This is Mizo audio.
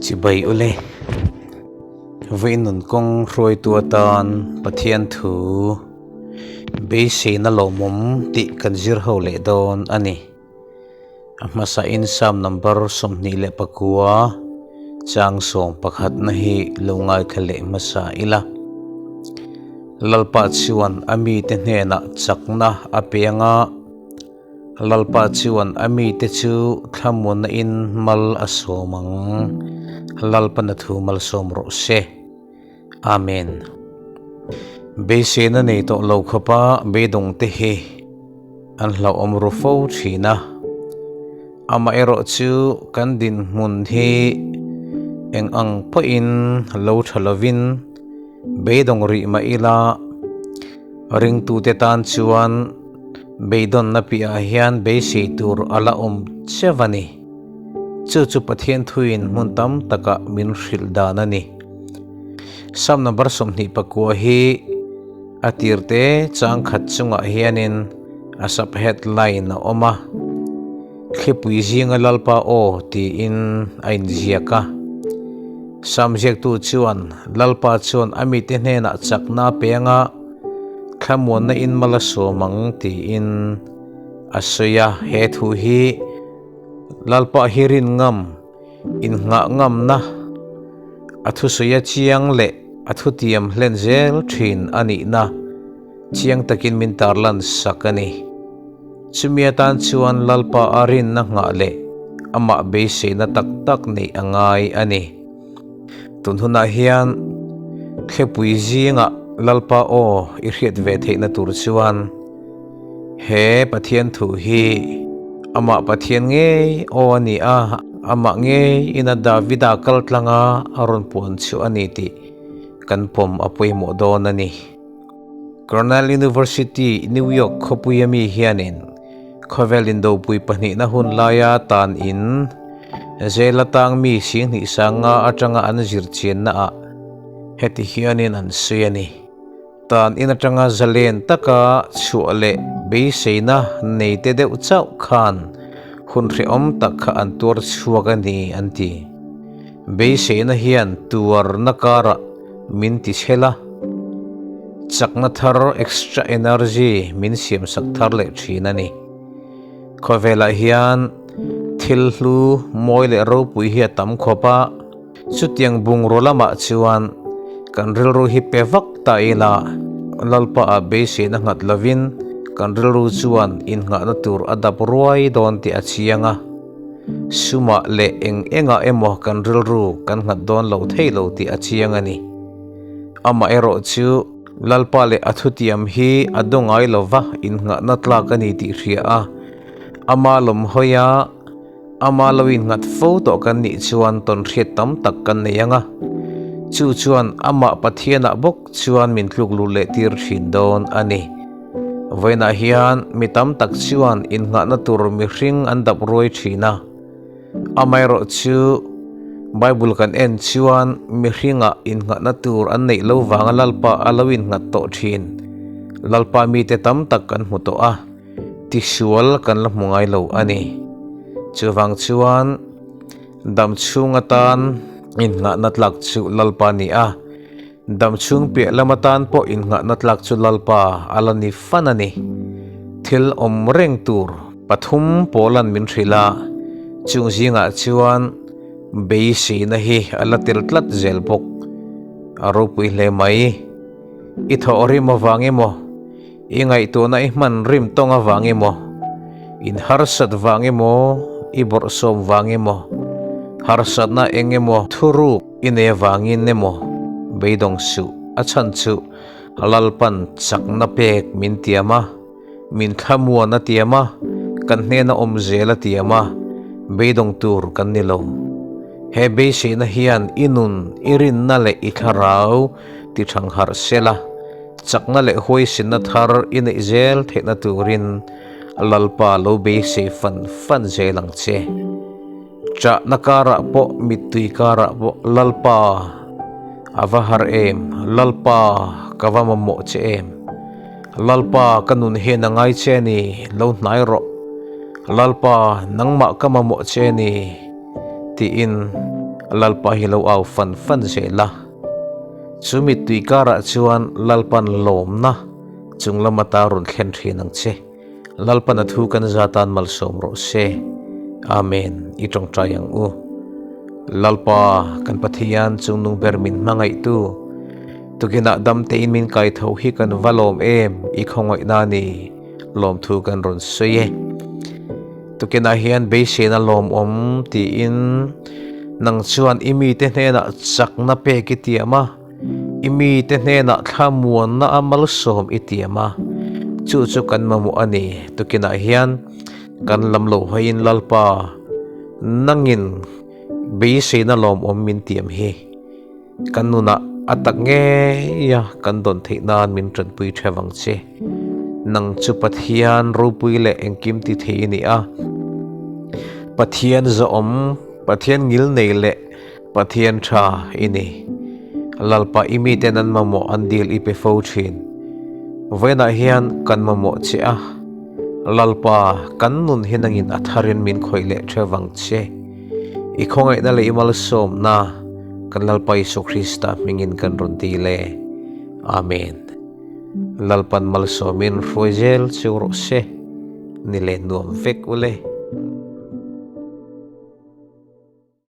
Chibai ule. Vawiin nun kawng hruaitu atan Pathian thu beiseina lawmawm tih kan zir ho leh dawn a ni. A hmasain Psalm number 29 chang sawm pakhatna hi lo ngaithla leh hmasa ila. Lalpa chuan a mite hnenah chakna a pe anga, Lalpa chuan a mite chu thlamuanna in mal a sawm ang. Lalpana thu malsawm rawh se. Amen. Beiseina nei tawh lo khawpa beidawngte hi an hlauhawm ru fo thin a. Amaherawh chu kan dinhmun hi eng ang pawhin lo tha lovin beidawng rih mah ila ringtute tan chuan Beidawnna piahah hian beisei tur a la awm cheu a ni. Chu chu Pathian thuin hmun tam takah min hrilh dan a ni. Psalm number 29 hi a tirte chang khat chungah hianin a sub-headline a awm a, Thlipui zinga Lalpa aw tiin a inziak a. Psalm ziaktu chuan Lalpa chuan a mite hnenah chakna a pe anga, Thlamuanna in mal a sawm ang tiin a sawi a, he thu hi Lalpa hi rin ngam, innghah ngamna, a thusawi a chiang leh a thutiam hlen zel thin a nihna chiang takin min tarlan sak a ni. Chumi atan chuan Lalpa a rinna nghah leh amah beiseina tak tak neih a ngai a ni. Tun hunah hian thlepui zingah Lalpa aw i hriat ve theihna tur chuan he Pathian thu hi amah Pathian ngei aw a ni a, amah ngei ina Davida kal tlanga a rawn puan chhuah a ni tih kan pawm a pawimawh dawn a ni. Cornell University, New York khawpuia mi hianin khawvel indopui pahnihna hun laia tan in jail atang mi singhnih sanga atanga an zir chiannaah heti hianin an sawi a ni. Tan in atanga zalen taka chhuah leh beiseina nei te deuh chauh khan hun hrehawm tak kha an tuar chhuak a ni an ti. Beiseina hian tuarna karah min ti chhel a, chakna thar extra energy min siam sak thar leh thin a ni. Khawvelah hian thil hlu mawi leh ropui hi a tam khawp a, chutiang bungraw lamah chuan kan rilru hi pe vak ta ila Lalpa ah beiseina nghat lovin kan rilru chuan innghahna tur a dap ruai dawn tih a chiang a. Sumah leh eng engah emaw kan rilru kan nghat dawn lo thei lo tih a chiang a ni. Amaherawh chu Lalpa leh a thutiam hi a daw ngai lo va, innghahna tlak a ni tih hria a, ama lawm hawi a, ama lo innghat fo tawh kan nih chuan tawnhriat tam tak kan nei ang a, chu chuan amah Pathianah bawk chuan min tluk luh leh tir thin dawn a ni. Vawiinah hian mi tam tak chuan innghahna tur mihring an dap ruai thin a. Amaherawh chu Bible kan en chuan mihringah innghahna tur an neih lo vanga Lalpa a lo innghat tawh thin. Lalpa mite tam tak kan hmu tawh a, tisual kan la hmu ngai lo a ni. Chuvang chuan dam chhung atan innghahna tlak chu Lalpa a ni a. Dam chhung piah lam atan pawh innghahna tlak chu Lalpa a la ni fan a ni. Thil awm reng tur pathum pawlan min hrilh a, chung zingah chuan beiseina hi a la tel tlat zel bawk. A ropui hle mai. I thawh rim avang emaw, i ngaihtuahna i hman rim tawng avang emaw, in harsat vang emaw, i bawrhsawm vang emaw, harsatna eng emaw thuruk, I nei avangin emaw beidawng suh a chhan chu Lalpan chakna pek min tiam a, min thlamuan a tiam a, kan hnena awm zel a tiam a, beidawng tur kan ni lo. He beiseina hian i nun, i rinna leh i thlarau ti thang harh sela, chakna leh huaisinna thar i neih zel theihna turin Lalpa lo beisei fan fan zel ang che. Chahna karah pawh mittui karah pawh Lalpa a va har em, Lalpa ka va mamawh che em, Lalpa ka nun hian a ngai che a ni, lo hnai rawh, Lalpa nangmah ka mamawh che a ni tiin Lalpa hi lo au fan fan zel a. Chu mittui karah chuan Lalpan lawmna chung lam ata rawn thlen thin ang che. Lalpan a thu kan za tan malsawm rawh se. Amen. I tawngtai ang u. Lalpa, kan Pathian chungnung ber min hmangaihtu, tukinah dam tein min kai tho hi kan va lawm em, i khawngaihna ni lawmthu kan rawn sawi e. Tukinah hian beiseina lawmawm tiin nang chuan i mite hnenah chakna pek i tiam a, i mite hnenah thlamuanna a malsawm i tiam a, chu chu kan mamawh a ni. Tukinah hian kan lam lo hawiin Lalpa nangin beiseina lawmawm min tiam hi. Kan nunah a tak ngei a kan dawn theih nan min tanpui theuh ang che. Nang chu Pathian ropui leh engkim ti thei i ni a. Pathian zawhawm, Pathian ngilnei leh Pathian tha i ni. Lalpa i miten an mamawh an dil i pe fo thin. Vawiinah hian kan mamawh che a. Lalpa, kan nun hi nangin a tharin min khawih leh theuh ang che. I khawngaihna leh i malsawmna kan Lalpa Isua Krista hmingin kan rawn dil e. Amen. Lalpan malsawmin hruai zel cheu rawh se. Ni leh nuam vek ule.